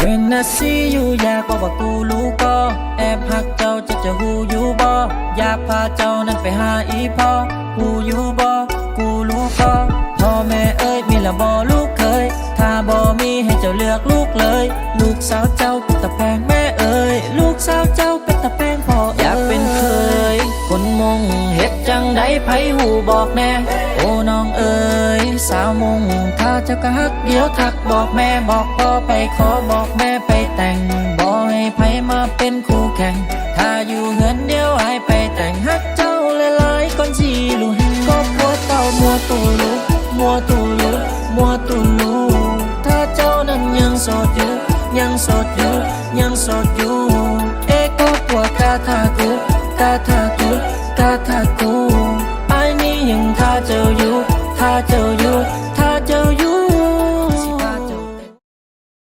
Ena sib yug yam koj pom kuv lub koj, eb hab cau cov cov hu yub bob, yam pha cau neeg pem hab ib phob, kuv yub bob kuv lub koj. Pog mej ơi, mi lam npog lub khawv, thab npog mi hab cau liag lub lawv, lub xav cau peb tag pheej mej ơi, lub xav cau peb tag pheej pog. Yam peb khawv, khun moog hab caag dai phais hu npog mej, ua noog ơi, xav moog thab cau kag hab yuav thab npog mej, npog pog peb kov npog mej peb teeg, npog hab phais mas peb khu kheej, thab yug hwv diam hab peb teeg, hab cau le lais koj ntxim lug heev, koj puas tau muaj tug lug, muaj tug lug, muaj tug lug, thab cau neeg yeej soj yug, yeej soj yug, yeej soj yug, eb koj puas kam thab kuv, kam thab kuv, kam thab kuv, aib ni yeej thab cau yug, thab cau yug,